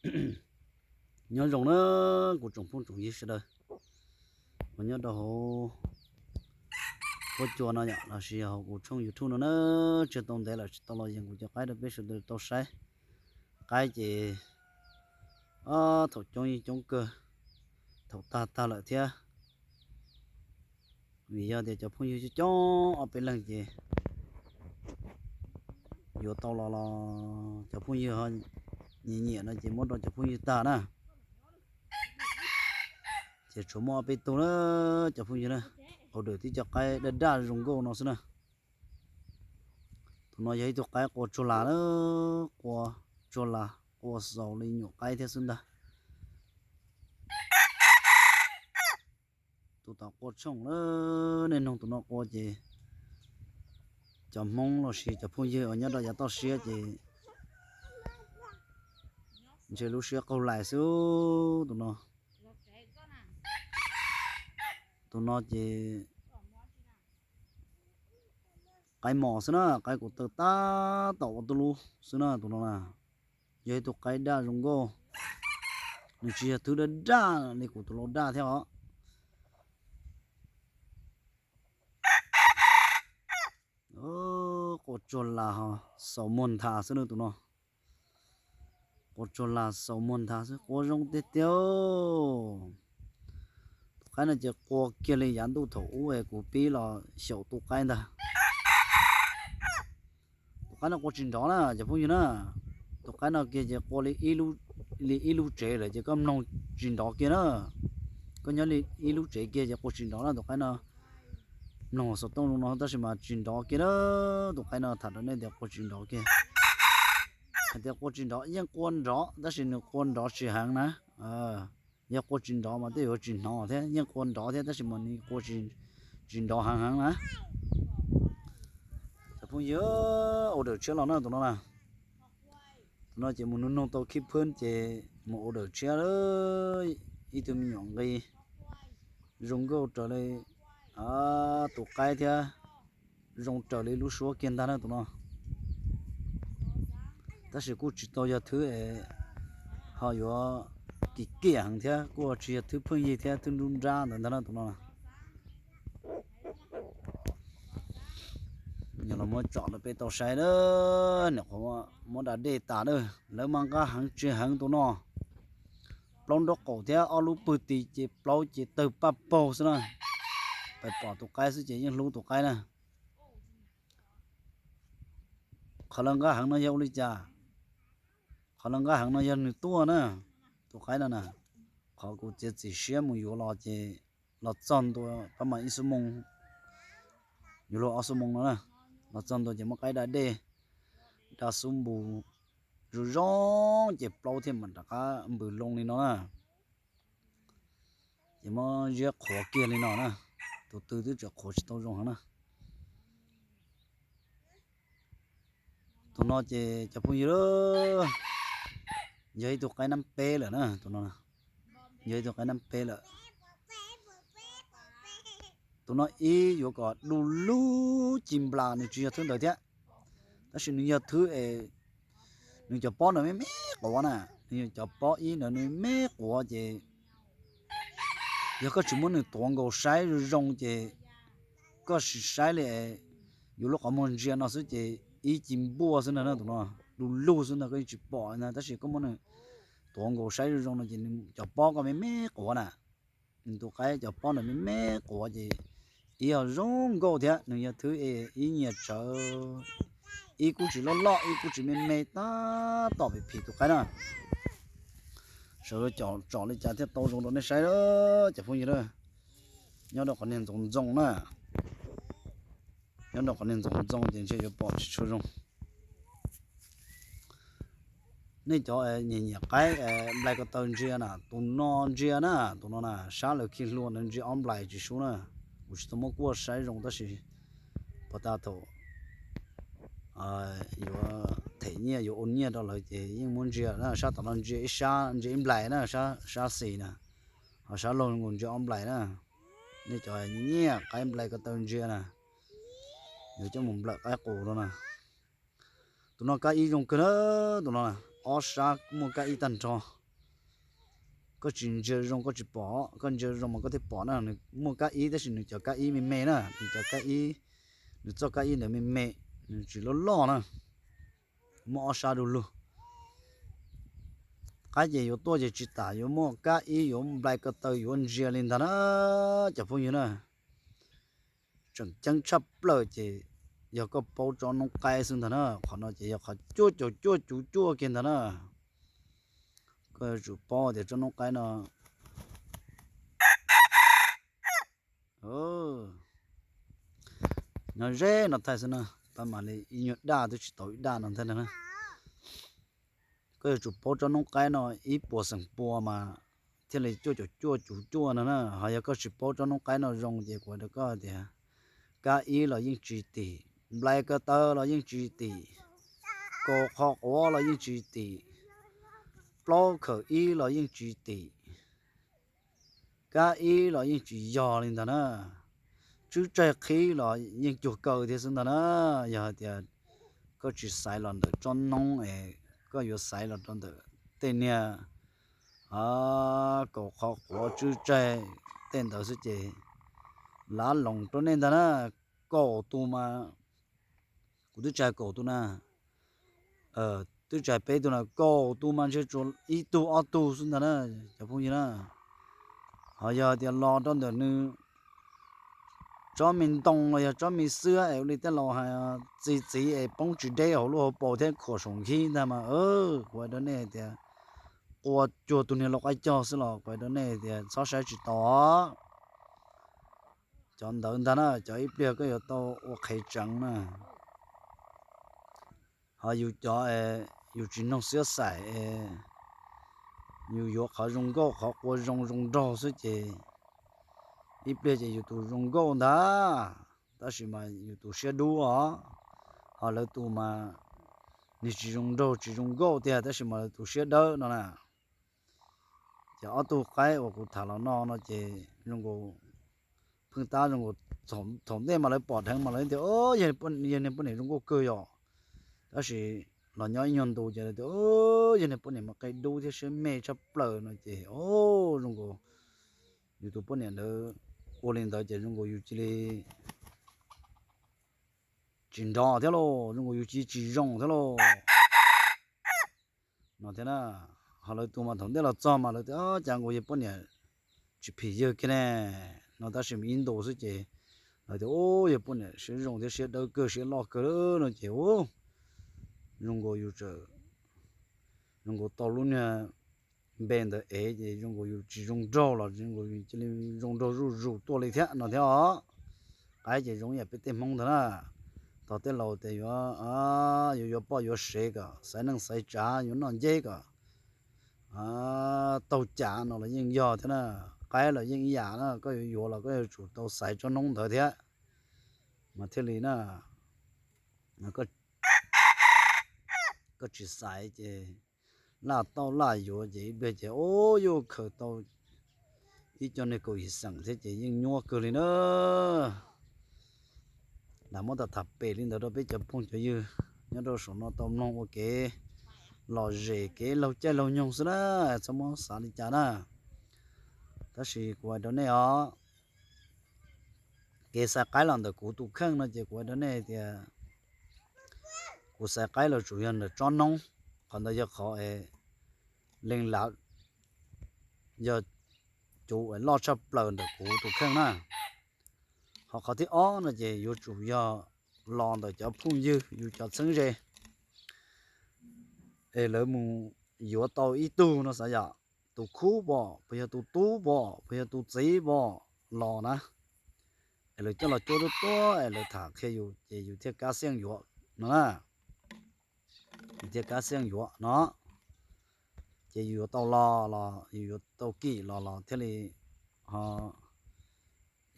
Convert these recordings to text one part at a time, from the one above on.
Nyob zoo na kuv tsoom phooj tsoom ywg sawv daws uas nyob rau hauv huab cua no yom, los sis yog hauv kuv tshooj YouTube no na. Tsis tau ntev lawm tsis tau los yees kuv cov qaib rau peb sawv daws tau saib. Qaib ces thaum coob yeej coob kawg, thaum tag tag lawm thiab. Vim yog tias cov phooj ywg coob coob ob peb leeg ces yuav tau los los cov phooj ywg ho nyiam nyiam no ces muab rau cov phooj ywg tag na. Ces tshuav muaj ob peb tug na cov phooj ywg na, order tib co qaib daj daj zoo nkauj no xwb na. Tus no yog ib tug qaib qua tsuag las na, qua tsuag las qua xaus li nyuam qaib thiab xwb ntag. Tus tom qua tshooj na, nej noog tus no qua ces cov Hmoob los sis cov phooj ywg uas nyob rau yav toj siab ces ntshe lub siab qaug lais xwb tus no. Tus no ces qaib mos xwb na, qaib kuv taw tab tom ua tuj lub xwb na tus no na. Yog ib tug qaib daj zoo nkauj, nws tsis yog thwb daj daj li kuv tus laus daj thiab os. Qua tsuag las xaus muag nthav xwb na tus no. Qua tsuag las xaus muag nthav xwb, qua zoo tiag tiag. Tus qaib no ces qua kiag li yav ntuj thaum ub es kuv pib los xyaum tus qaib ntag. Tus qaib no qua tsis nrov na cov phooj ywg na. Tus qaib no kiag ces qua li ib lub tsev lawm ces koj mloog tsis nrov kiag na. Koj nyob li ib lub tsev kiag ces qua tsis nrov na tus qaib no. Mloog xov tooj zoo no tab sis mas tsis nrov kiag na. Tus qaib no tham rau nej tias qua tsis nrov kiag. Hais tias qua tsis nrov, yeej qua nrov tab sis nws qua nrov tsis heev na. Yog qua tsis nrov mas tej yuav tsis hnov thiab, yeej qua nrov thiab tab sis mas nws qua tsis nrov heev heev na. Cov phooj ywg, order tshiab los na tus no na. Tus no ces mus nug noog tau khib phwb ces mus order tshiab. Ib tug me nyuam nqi zoo nkauj raws li tus qaib thiab zoo raws li lub suab kiag ntag na tus no. Tab sis kuj tsis tau yog thwb es ho yuav kim kiam heev thiab kuj tsis yog thwb pheej yig thiab thwb nruab nrab ntawd ntag na tus no. Yog los muab tsom rau peb tau saib na. Nyuam qhuav muab da dej tas na, lawv mas nqa heev tsis heev tus no. Plaub nraub qaum thiab ob lub pwg tis ces plaub ces tawg paj paug xwb na. Pais pom tus qaib xwb ces yeej hlub tus qaib na. Qhov lawv nqa heev no yog ua li cas? Qhov lawv nqa heev no yog nws tuaj na, tus qaib no na. Qhov kuv txiav txim siab mus yuav los ces los txog ntua pab mas ib xuab moos, yuav luag ob xuab moos no na. Los txog ntua ces muab qaib da dej, da xub npus zoo zoo ces plaub thiaj mam rov qab npws loo li no na. Ces muab ziab qhuav kiag li no na. Tus tw twb tseem qhuav tsis tau zoo heev na. Tus no ces cov phooj ywg, yog ib tug qaib nab peb lawm na, tus no yog ib tug qaib nab peb lawm. Tus no ib yuav kom du lug ci nplas nws tsis yog thwb ntawd thiab, tab sis nws yog thwb es nws cov pob ntawd me me quav na, nws cov pob ib ntawd nws me me quav ces yog koj tsis muab nws tuav nkaus saib zoo zoo ces koj sim saib li yuav lub qhov muag ntsia no xwb ces ib ci npuaj xwb ntag na, tus no du lug xwb ntag koj yeej tsis pom li ntag, tab sis koj muab nws tuav nkaus saib zoo zoo no ces nws cov pob koj me me quav na, nws tus qaib cov pob ntawd me me quav ces ib yog zoo nkauj thiab nws yog thwb es ib nyias tsawv, ib kuj tsis loj loj ib kuj tsis me me tab tom phim phim tus qaib na. Sawv daws tsom li cas thiaj tau zoo rau nej saib, cov phooj ywg. Nyob rau qhov niag ntxoov ntxoo na, nyob rau qhov niag ntxoov ntxoo ces ntshe yuav pom tsis tshua zoo. Nej cov nyiam nyiam qaib nplais ko taw ntsia na, tus no ntsia na, tus no na, sab lawv khi hlua ntawd ntsia ob nplais tsis sub na. Kuv tsis tau muab kuaj saib zoo tab sis pos tas thaum yuav them nyiaj yuav ua nyiaj rau lawv ces yeej muab ntsia na, sab tom no ntsia ib sab ntsia ib nplais na, sab xis na, ho sab laug nkaus ntsia ob nplais na. Nej cov nyiam qaib nplais ko taw ntsia na, yuav coj mus nplawm qaib qus rau na. Tus no kab ib zoo kawg na, tus no ob sab muaj kab ib tag nrho. Koj tsis ntsia zoo koj tsis pom, koj ntsia zoo mas koj thiaj pom na. Nws muaj kab ib tab sis nws cov kab ib me me na, nws cov kab ib, nws txoj kab ib ntawd me me, nws tsis loj loj na, muaj ob sab du lug. Qaib ces yuav tuaj ces tsis tas yuav muaj kab ib yuav nplai ko taw yuav ntsia li ntag na, cov phooj ywg na. Tseem ceeb tshaj plaws ces yog koj paub tsob noob qaib xwb ntag na. Qhov no ces yog qhov cuaj caum cuaj cuv cuaj kiag ntag na. Koj yuav tsum paub tias tsob noob qaib no nyob ze no thaij xwb na, tab mam li ib nyuag daj twb tsis tau ib daj no ntag na. Koj yuav tsum paub tsob noob qaib no ib puas xeem pua mas thiaj li cuaj caum cuaj cuv cuaj no na. Ho yog koj tsis paub tsob noob qaib no zoo ces kuv hais rau koj tias kab ib los yeej tsis tim, nplai ko taw los yeej tsis tim, kaus qhov quav los yeej tsis tim, plaub khawm ib los yeej tsis tim, kab ib los yeej tsis yog li ntag na. Tswb tsaig qhib los yeej cuag kaw thiab xwb ntag na. Yog hais tias koj tsis xaiv los ntawm tsob noob es koj yuav xaiv los rau ntawm tej niag kaus qhov quav tswb tsaig tej ntawd xwb ces lav loos rau nej ntag na. Kaum tus mas, kuv twb tsis hais kaum tus na, twb tsis hais peb tus na, kaum tus mas ntshe tsuas ib tug ob tug xwb ntag na, cov phooj ywg na. Ho yog tias los rau ntawm nws tsob me ntoo los yog tsob me xwab es ua li tej laus hais txi txiv es poob tsis deb hauv lub hauv paus thiab khuam saum nkhib ntag mas kuv hais rau nej tias qua cuag tus niag lau qaib cog xwb los kuv hais rau nej tias txhob saib tsis taus. Cov ntawd ntag na, cov ib pliag koj yuav tau ua qhev tseev na. Ho yus cov, yus tsis noog xiab xaim, yus yuav qhov zoo nkauj qhov qua zoo zoo nraug xwb ces ib pliag ces yus tus zoo nkauj ntag, tab sis mas yus tus siab dub os. Ho lawv tus mas nws tsis zoo nraug tsis zoo nkauj tiag tab sis mas lawv tus siab dawb no na. Ces ob tug qaib uas kuv tham los no no ces zoo nkaus pheej tab zoo nkaus, thaum ntej mas lawv pom dheev mas lawv tias yog niag poj niam zoo nkauj kawg yom. Tab sis los nyob ib nyuag ntu ces lawv tias yog niag poj niam mas qe dub thiab siab me tshaj plaws no ces zoo nkaus yus tus poj niam ntawd ua li ntawd ces zoo nkaus yus cia li tsis nrov thiab lauj, zoo nkaus yus cia li tsis zoo thiab lauj no thiab na. Ho lawv tus mas thaum ntej los txog mas lawv tias cas nkaus yawg poj niam tsis phim yawg kiag ne no, tab sis ib ntu xwb ces lawv tias yawg poj niam siab zoo thiab siab dawb kawg siab loj kawg no ces zoo nkaus yus txawm zoo nkaus tau lub niag npe ntawd ev ces zoo nkaus yus tsis zoo nraug los zoo nkaus yus cia li zoo nraug zuj zus tuaj li thiab no thiab os. Qaib ces zoo yam peb tej Hmoob ntag na, tog tej laus tias yuav, yuav yuav poj yuav sev kom xaiv neej xaiv tsav yuav noj nceb kom taug cav no los yeej yog thiab na. Qaib los yeej ib yam na, koj yuav yuav los koj yuav tsum tau xaiv tsob noob ntawd thiab mas thiaj li na. Koj tsis xaiv ces laj tauj laj yuav ces ib pliag ces yuav khaws tau ib co niag kaum yim xeem thiab ces yeej nyuaj kawg li na. Lam muab tham tham pem li ntawd rau peb cov phooj cov ywg nyob rau saum no tau mloog ua kev lom zem kev laug caij laug nyoog xwb na, txhob muab xav li cas na. Tab sis kuv hais rau nej os, kev xaiv qaib los ntawm kuv tus kheej no ces kuv hais rau nej tias kuv xaiv qaib los tsuas yog ntawm tsob noob, qhov ntawd yog qhov es leej lav yog cuv loj tshaj plaws ntawm kuv tus kheej na. Ho qhov thib ob no ces yuav tsum yog los ntawm cov phooj ywg yus cov txheeb ze es lawv mus yuav tau ib tug no xav yom, tus khub pom puas yog tus tub pom puas yog tus txiv pom los na, es lawv coj los cuab tuab tuab es lawv tham qhia yus ces yus thiaj kab xiaj yuav no na. Yus thiaj kab xiaj yuav no, ces yus yuav tau los los yus yuav tau kim los los thiaj li ho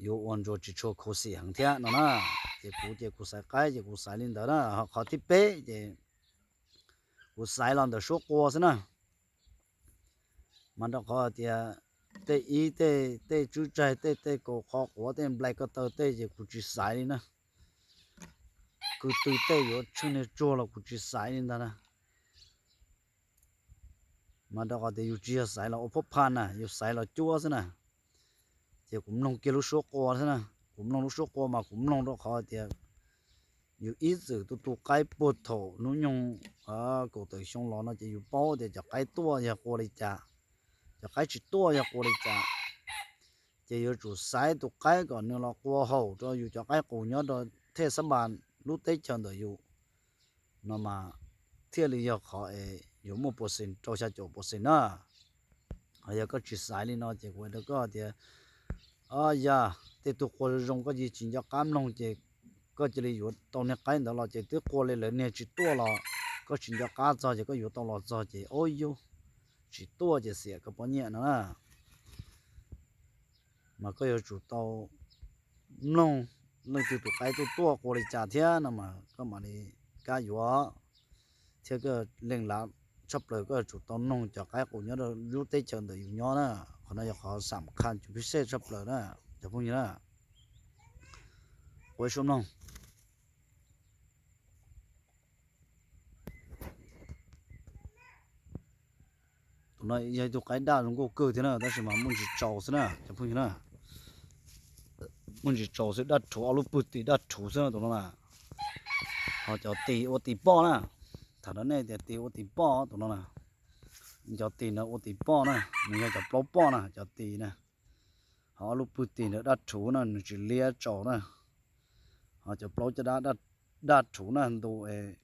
yuav ua ntsuas tsis tshua khuv xim heev thiab no na. Ces kuv ces kuv xaiv qaib ces kuv xaiv li ntawd na. Ho qhov thib peb ces kuv xaiv los ntawm suab qua xwb na. Mas rau qhov hais tias tej ib tej tej tswb tsaig tej tej kaus qhov quav tej nplai ko taw tej ces kuv tsis xaiv li na. Kwv tw tej yuav tsheej niag tsuag los kuv tsis xaiv li ntag na. Mas rau qhov tias yus tsis yog xaiv los ua phuab pha na, yus xaiv los cuab xwb na. Ces kuv mloog kiag lub suab qua xwb na. Kuv mloog lub suab qua mas kuv mloog rau qhov tias yus ib txwm tu tu qaib puag thaum hnub nyoog kaum tawm xyoo los no ces yus paub tias cov qaib tuaj yog qua li cas, cov qaib tsis tuaj yog qua li cas. Ces yuav tsum xaiv tus qaib kom nws los qua haum rau yus cov qaib qus nyob rau thej xab npas lub teb chaws ntawm yus no mas thiaj li yog qhov es yuav muaj puas xees rau xya caum puas xees na. Ho yog koj tsis xaiv li no ces kuv hais rau koj tias, o yog tej tug qua zoo zoo koj cia tsis nco qab mloog ces koj cia li yuav tau niag qaib ntawd los ces twb qua li lawv niag tsis tuaj los koj tsis nco qab txog ces koj yuav tau los txog ces o yus tsis tuaj ces xiam koj pob nyiaj no na. Mas koj yuav tsum tau mloog leej twg tus qaib tuaj tuaj qua li cas thiab no mas koj mam li kam yuav, thiab koj leej lav tshaj plaws koj yuav tsum tau noog cov qaib qus nyob rau lub teb chaws ntawm yus nyob na. Qhov no yog qhov xam khaj cus phij sej tshaj plaws na, cov phooj ywg na. Ua ib suab mloog. Tus no yog ib tug qaib daj zoo nkauj kawg thiab na, tab sis mas muaj ntsis tsaus xwb na cov phooj ywg na. Muaj ntsis tsaus xwb, daj rhuv, ob lub pwg tis daj rhuv xwb na tus no na. Ho cov tis ua tis poj na, tham rau nej tias tis ua tis poj tus no na. Cov tis ntawd ua tis poj na, nws yog cov plaub poj na cov tis na. Ho ob lub pwg tis ntawd daj rhuv na, nws tsis liab tsaus na. Ho cov plaub caj dab daj rhuv na, ntu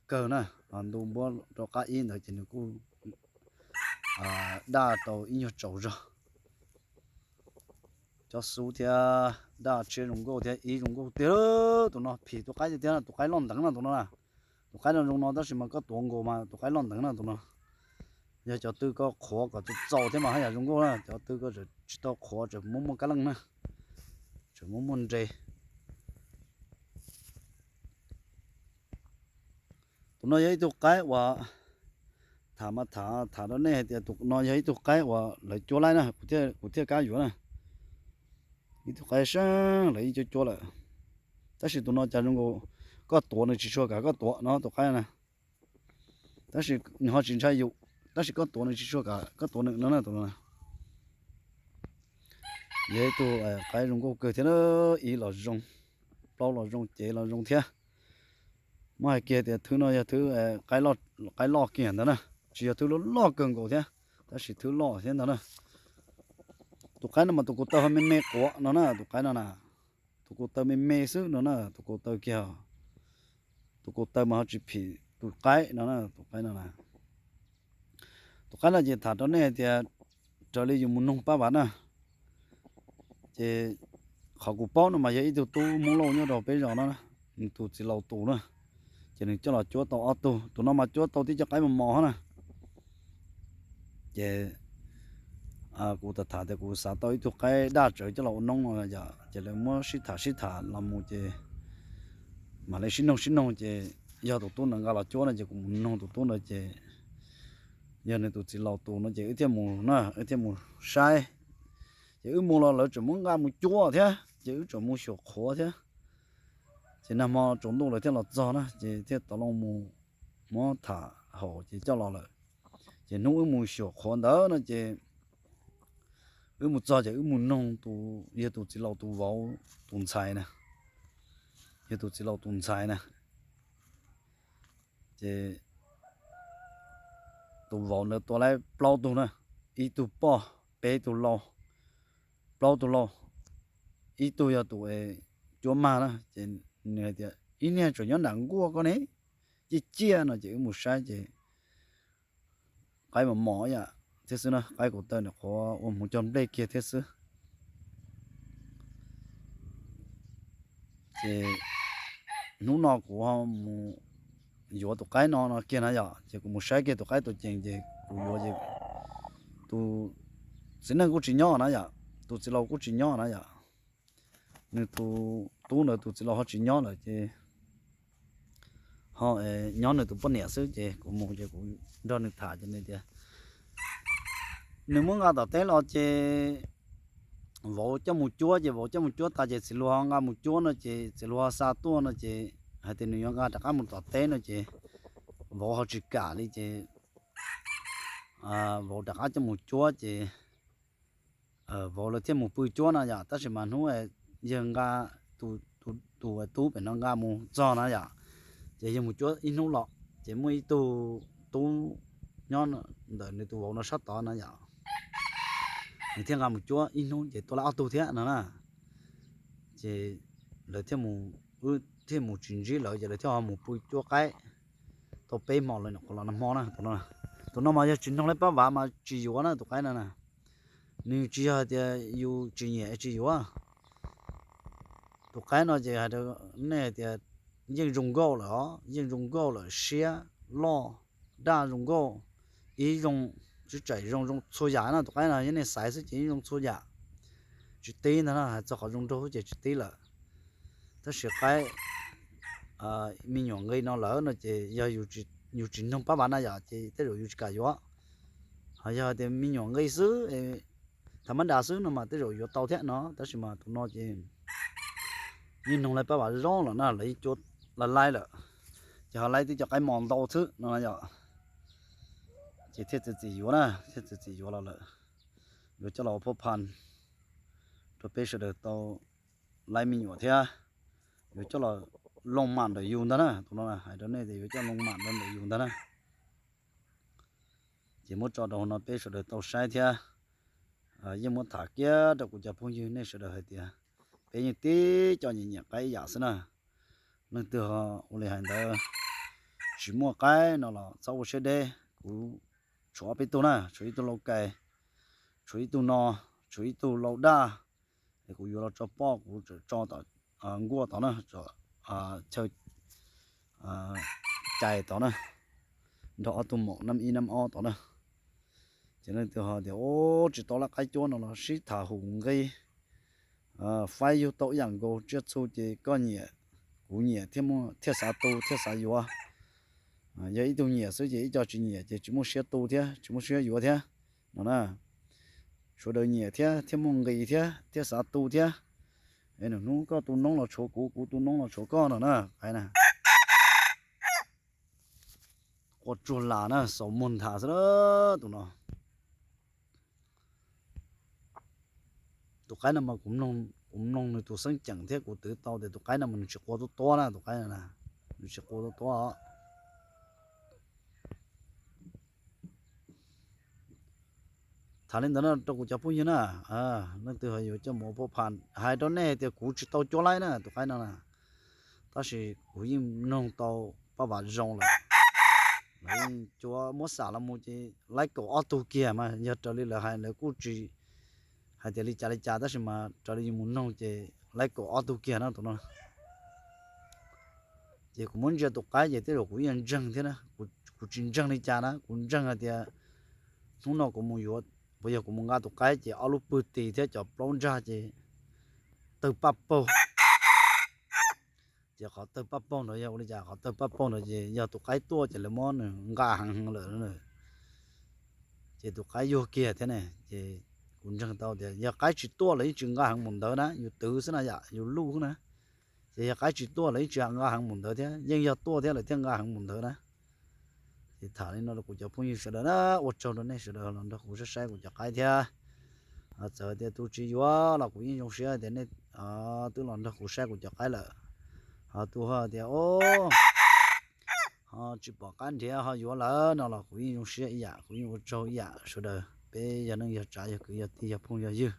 kawg na, ho ntu npuab rau qab ib ntawd ces nws kuj daj tau ib nyuag tsaus zog. Cov xub thiab daj tshiab zoo nkauj thiab ib zoo nkauj tiag. Tus no phim tus qaib tiag tiag, tus qaib loj nteev no tus no na. Tus qaib no zoo no tab sis mas koj tuav nkaus mas tus qaib loj nteev no tus no. Yog cov twg koj qhuav kom txaus txaus thiab mas haj yam zoo nkauj na, cov twg koj tsis tau qhuav tseem muaj muaj kab leej na, tseem muaj muaj nres. Tus no yog ib tug qaib uas, tham mas tham tham rau nej hais tias tus no yog ib tug qaib uas lawv cuab laib na, kuv thiaj kam yuav na. Ib tug qaib seej lawv ib cuab cuab lawm, tab sis tus no cas zoo nkaus koj tuav nws tsis tshua kam koj tuav no tus qaib na. Tab sis nws ho tsis ntshai yus, tab sis koj tuav nws tsis tshua kam koj tuav nws no na tus no. Yog ib tug qaib zoo nkauj kawg thiab, ib los zoo, plaub los zoo, cev los zoo thiab. Muab hais kiag tias thwb no yog thwb qaib loj kiag ntawd na, tsis yog thwb loj loj kawg nkaus thiab, tab sis thwb loj thiab ntag na. Tus qaib no mas tus kaus taw ho me me quav no na, tus qaib no na, tus kaus taw me me xwb no na, tus kaus taw kiag, tus kaus taw mas ho tsis phim tus qaib no na, tus qaib no na. Tus qaib no ces tham rau nej hais tias raws li yus mus noog pab vam na, ces qhov kuv paub no mas yog ib tug tub Hmoob Lauj nyob rau peb zos no, nws tus txiv laus tus na, ces nws coj los cuab tau ob tug, tus no mas cuab tau tib co qaib mos mos na. Ces kuv tham tham tias kuv xav tau ib tug qaib daj tsawv coj los ua noob no yom, ces lawv muab sib tham sib tham los mus ces mam li sib noog sib noog ces yog tus tub ntawd nqa los cuab no ces kuv mus noog tus tub ntawd ces yog nws tus txiv laus tus no ces wb thiaj mus na, wb thiaj mus saib. Ces wb mus los lawv tseem muab nqa mus cuab thiab ces wb tseem mus xyuam qhuav thiab. Ces nag hmo tsaus ntuj lawv thiaj los txog na ces thiaj tau los mus muab tham haum ces coj los lawm. Ces hnub wb mus xyuam qhuav ntawd no ces wb mus txog ces wb mus noog tus, yog tus txiv laus tus vauv tus ntxhais na, yog tus txiv laus tus ntxhais na. Ces tus vauv ntawd tua lawv plaub tug na, ib tug poj, peb tug lau, plaub tug lau, ib tug yog tus cuab mag na. Ces nws hais tias ib niag tseem nyob nram nkuaj ko ne, ciaj ciaj no ces wb mus saib ces qaib mos mos yam thiab xwb na, qaib kaus taw nws qhuav ua hmuv cog nplej kiag thiab xwb. Ces hnub no kuv ho mus yuav tus qaib no no kiag na yom, ces kuv mus saib kiag tus qaib tuam ceem ces kuv yuav ces tus txiv neej kuj tsis nyob na yom, tus txiv laus kuj tsis nyob na yom, nws tus tub ntawd tus txiv laus ho tsis nyob lawm ces ho nyob nws tus poj niam xwb ces kuv mus ces kuv nrog nws tham ces nws tias nws muab nqa tom teb los ces vauv coj mus cuab ces vauv coj mus cuab tas ces txiv laus ho nqa mus cuab no ces txiv laus ho xa tuaj no ces hais tias nws yuav nqa rov qab mus tom teb no ces vauv ho tsis kam li ces vauv rov qab coj mus cuab ces vauv lawv thiaj mus pw cuab no yom. Tab sis mas hnub yawg nqa tus tub pem no nqa mus txog no yom, ces yawg mus cuab ib hnub los ces muaj ib tug tub nyob ntawm nws tus vauv no sab tod no yom, nws thiaj nqa mus cuab ib hnub ces tua lawm ob tug thiab no na. Ces lawv thiaj mus, wb thiaj mus tsis ntsib lawv ces lawv thiaj ho mus pw cuab qaib tau peb hmo lawm nyuam qhuav los nag hmo na. Tus no mas yog tsis mloog lawv pab vav mas tsis yuav na tus qaib no na. Nws tsis yog hais tias yus tsis nyiam tsis yuav. Tus qaib no ces hais rau nej hais tias yeej zoo nkauj lawm os, yeej zoo nkauj lawm, siab loj, daj zoo nkauj, ib zoo, tsis txawm zoo, zoo txhua yam na. Tus qaib no yog nej xaiv xwb ces yeej zoo txhua yam, tsis tib ntag na. Hais txog qhov zoo nraug xwb ces tsis tib lawm. Tab sis qaib me nyuam nqi no lawm no ces yog yus tsis mloog pab vav na yom ces tej zaum yus tsis kam yuav. Ho yog tias me nyuam nqi xwb, thav mab das xwb no mas tej zaum yuav tau thiab no. Tab sis mas tus no ces yeej mloog lawv pab vav zoo lawm na, lawv yeej cuab lawv laib lawm, ces ho laib twb cov qaib mos ntau xwb no yom. Ces thiaj txiav txim yuav na, thiaj txiav txim yuav los lawm, yuav coj los ua phuab phan rau peb sawv daws tau laib me nyuam thiab yuav coj los loo mam ntawm yus ntag na. Tus no hais rau nej tias yuav coj loo mam ntawm yus ntag na. Ces muab tso rau hauv no peb sawv daws tau saib thiab. Yeej muab tham kiag rau kuv cov phooj ywg nej sawv daws hais tias peb yeej tib co nyiam nyiam qaib ib yam xwb na. Leej twg ua li hais ntawd tsis muaj qaib no los txhob ua siab deb. Kuv tshuav ob peb tug na, tshuav ib tug lau kais, tshuav ib tug no, tshuav ib tug lau daj. Es kuv yuav los tso poj kuv tso tom nkuaj tod na, chaw cais tod na, nrog ob tug maum nab ib nab ob tod na. Ces leej twg ho tias ub tsis tau lawm qaib cuab no los sib tham hum nqi, faib yug tau ib yam nkaus, tsiaj txhu ces koj nyiam kuv nyiam thiaj muaj, thiaj xav tu thiaj xav yuav. Yog ib tug nyiam xwb ces ib co tsis nyiam ces tsis muaj siab tu thiab tsis muaj siab yuav thiab no na. Sawv daws nyiam thiab thiaj muaj nqis thiab thiaj xav tu thiab. Nws hnub koj tu noob los tshuav kuv, kuv tu noob los tshuav koj no na, qaib na. Quaj tsuag las na, xaus muag nthas xwb tus no. Tus qaib no mas kuv mloog nws tus xeeb ceem thiab kuv twv tau tias tus qaib no mas nws tsis qua tuab tuab na, tus qaib no nws tsis qua tuab tuab. Tham li ntawd no rau kuv cov phooj ywg na, leej twg ho yuav coj mus ua phuab phan, hais rau nej tias kuv tsis tau cuab laib na tus qaib no na, tab sis kuv yeej mloog tau paj vam zoo lawm. Lawv yeej cuab muab xam los mus ces laib kaum ob tug kiag mas yog raws li lawv hais lawv kuj tsis hais tias li cas li cas tab sis mas raws li yus mus noog ces laib kaum ob tug kiag na tus no. Ces kuv muab ntsia tus qaib ces tej zaum kuv yeej ntseeg thiab na, kuv tsis ntseeg li cas na, kuv ntseeg hais tias hnub no kuv mus yuav, puas yog kuv mus nqa tus qaib ces ob lub pwg tis thiab cov plaub ntsag ces tawg paj paug. Ces qhov tawg paj paug ntawd yog ua li cas? Qhov tawg paj paug ntawd ces yog tus qaib tuaj ces lawv muab nws nqa heev heev lawm. Ces tus qaib yuag kiag thiab ne. Ces kuv ntseeg tau tias yog qaib tsis tuaj lawv yeej tsis nqa heev mus ntawd na, yus twv xwb na yom, yus luj xwb na. Ces yog qaib tsis tuaj lawv yeej tsis nqa heev mus ntawd thiab, yeej yog tuaj thiab lawv thiaj nqa heev mus ntawd na. Ces tham li no rau kuv cov phooj ywg sawv daws na, ua tsaug rau nej sawv daws los nrog kuv saib saib kuv cov qaib thiab. Txawm tias tus tsis yuav los kuv yeej zoo siab tias nej twb los nrog kuv saib kuv cov qaib lawm. Ho tus ho tias o, ho tsis pom qab nrhiav ho yuav lawm no los kuv yeej zoo siab ib yam, kuv yeej ua tsaug ib yam. Sawv daws peb yog neej yog tsav yog kwv yog tij yog phooj yog ywg,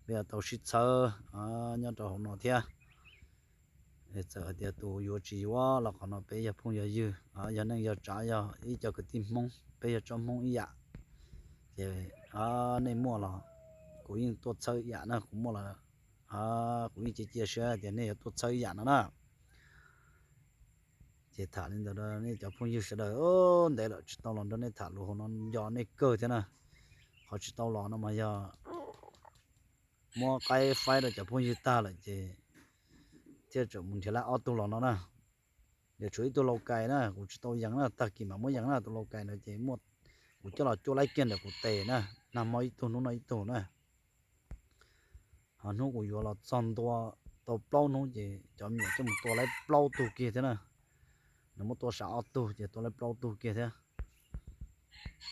peb yuav tau sib txhawb nyob rau hauv no thiab. Txawm hais tias tus yuav tsis yuav los qhov no peb yog phooj yog ywg, yog neej yog tsav yog ib co kwv tij Hmoob, peb yog tsob Hmoob ib yam. Ces nej muaj los kuv yeej tuaj txhawb ib yam na, kuv muaj los kuv yeej cia cia siab tias nej yuav tuaj txhawb ib yam no na. Ces tham li ntawd nej cov phooj ywg sawv daws, ntev lawm tsis tau los nrog nej tham lus hauv no nco nej kawg thiab na. Qhov tsis tau los no mas yog muab qaib faib rau cov phooj ywg tag lawm ces thiaj tseem mus nrhiav laib ob tug los no na. Ces tshuav ib tug lau kais na, kuv tsis tau yees na, tag kis mam muab yees na, tus lau kais ntawd ces muaj kuv coj los cuab laib kiag ntawm kuv tes na, nag hmo ib tug hnub no ib tug na. Ho hnub kuv yuav los txog ntua tau plaub hnub ces cov me nyuam coj mus tua laib plaub tug kiag thiab na. Nws muab tua sam ob tug ces tua laib plaub tug kiag thiab.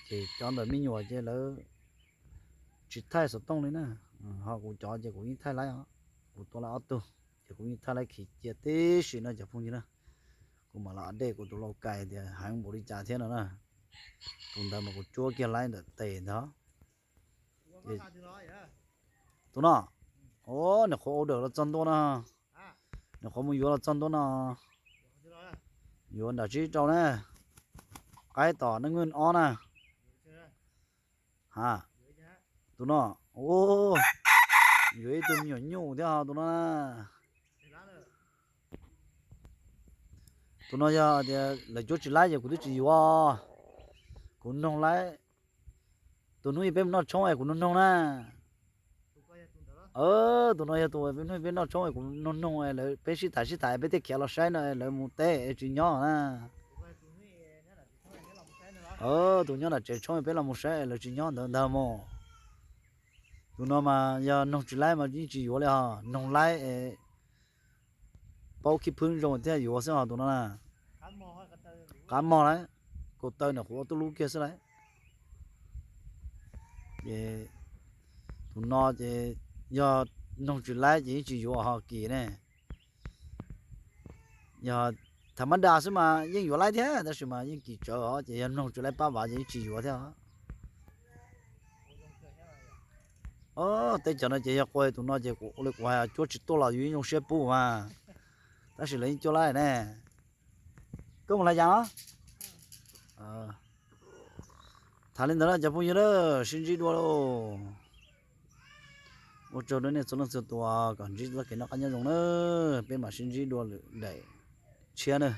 Ces cov ntawm me nyuam ces lawv tsis thaij xov tooj li na, ho kuv cov ces kuv yeej thaij laib os. Kuv tua laib ob tug ces kuv yeej thaij laib khiv cia tib si no cov phooj ywg na. Kuv mam los update kuv tus lau kais tias heev npaum li cas thiab no na. Tus ntawd mas kuv cuab kiag laib ntawm tes ntag. Tus no, o, nws qhuav order los txog ntua no, nws qhuav mus yuav los txog ntua no. Yuav nram tsib rau na, qaib tom neej nqwj ob na. Ha, tus no, yuav ib tug me nyuam nyuj thiab ho tus no na. Tus no yog tias lawv cuab tsis laib ces kuv twb tsis yuav. Kuv noog laib, tus hnub ib peb mus noj tshoob es kuv noog noog na. Tus no yog tus hnub ib peb noj tshoob es kuv noog noog, lawv peb sib tham sib tham peb thiaj khiav los saib no, lawv mus teb es tsis nyob na. Tus nyob nram tsev tshoob peb los mus saib lawv tsis nyob ntawd ntag mog. Tus no mas yog noog tsis laib mas yeej tsis yuav li os, noog laib es paub khib phwb zoo thiaj yuav xwb os tus no na. Qab mog lawm, kaus taw nram qhuav tuaj lub kiag xwb lawm. Ces tus no ces yog noog tsis laib ces yeej tsis yuav ho kim ne. Yog tham mab das xwb mas yeej yuav laib thiab tab sis mas yeej kim tsawv os, ces yog noog tsis laib pab vav ces yeej tsis yuav thiab os. Teb chaws no ces yog qua tus no ces kuv ua li kuv hais cuab tsis tuaj los yus yeej zoo siab pub mas, tab sis lawv yeej cuab laib ne. Koj mus hlais cas los? Tham li ntawd na cov phooj ywg na, sib ntsib dua lauj. Ua tsaug rau nej txhua leej txhua tus kom ntsib txoj kev noj qab nyob zoo na, peb mam sib ntsib dua lwm daim tshiab na.